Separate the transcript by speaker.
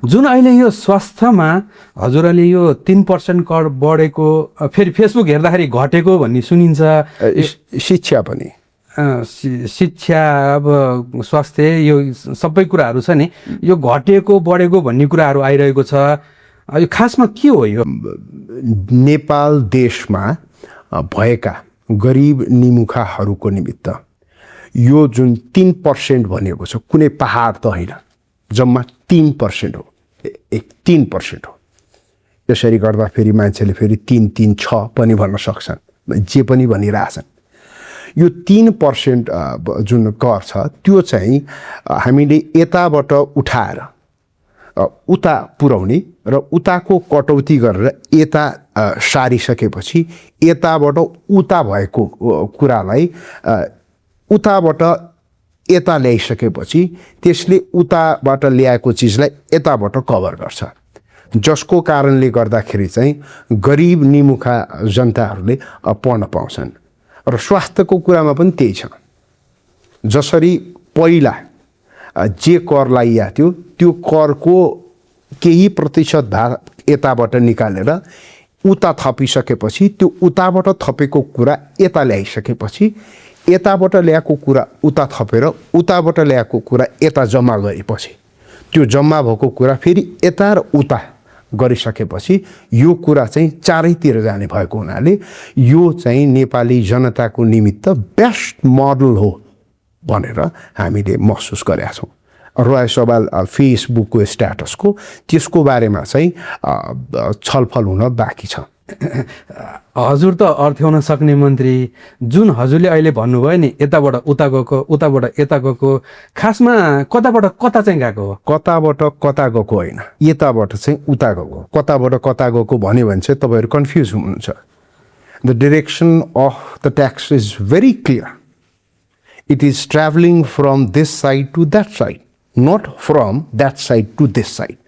Speaker 1: जुन अहिले यो स्वास्थ्यमा हजुरले यो 3% कर बढेको फेरि फेसबुक हेर्दाखेरि घटेको भन्ने सुनिन्छ।
Speaker 2: शिक्षा पनि
Speaker 1: शिक्षा अब स्वास्थ्य यो सबै कुराहरू छ नि, यो घटेको बढेको भन्ने कुराहरू आइरहेको छ। यो खासमा के हो? यो
Speaker 2: नेपाल देशमा भएका गरिब निमुखाहरूको निमित्त यो जुन 3% भनेको छ, कुनै पहाड त होइन, जम्मा 3% हो, 3% हो। त्यसरी गर्दा फेरि मान्छेले फेरि 3-3-6 पनि भन्न सक्छन्, जे पनि भनिरहेछन्। यो 3% जुन कर छ त्यो चाहिँ हामीले यताबाट उठाएर उता पुर्याउने र उताको कटौती गरेर यता सारिसकेपछि यताबाट उता भएको कुरालाई उताबाट यता ल्याइसकेपछि त्यसले उताबाट ल्याएको चिजलाई यताबाट कभर गर्छ, जसको कारणले गर्दाखेरि चाहिँ गरिब निमुखा जनताहरूले पढ्न पाउँछन्। र स्वास्थ्यको कुरामा पनि त्यही छ। जसरी पहिला जे कर लाइया थियो त्यो करको केही प्रतिशत भाग यताबाट निकालेर उता थपिसकेपछि त्यो उताबाट थपेको कुरा यता ल्याइसकेपछि यताबाट ल्याएको कुरा उता थपेर उताबाट ल्याएको कुरा यता जम्मा गरेपछि त्यो जम्मा भएको कुरा फेरि यता र उता गरिसकेपछि यो कुरा चाहिँ चारैतिर जाने भएको हुनाले यो चाहिँ नेपाली जनताको निमित्त बेस्ट मोडल हो भनेर हामीले महसुस गरेका छौँ। रह्यो सवाल फेसबुकको स्ट्याटसको, त्यसको बारेमा चाहिँ छलफल हुन बाँकी छ।
Speaker 1: हजुर त अर्थ्याउन सक्ने मन्त्री, जुन हजुरले अहिले भन्नुभयो नि यताबाट उता गएको उताबाट यता गएको, खासमा कताबाट कता चाहिँ गएको हो?
Speaker 2: कताबाट कता गएको होइन, यताबाट चाहिँ उता गएको। कताबाट कता गएको भन्यो भने चाहिँ तपाईँहरू कन्फ्युज हुनुहुन्छ। The direction of the tax is very clear. It is travelling from this side to that side, not from that side to this side.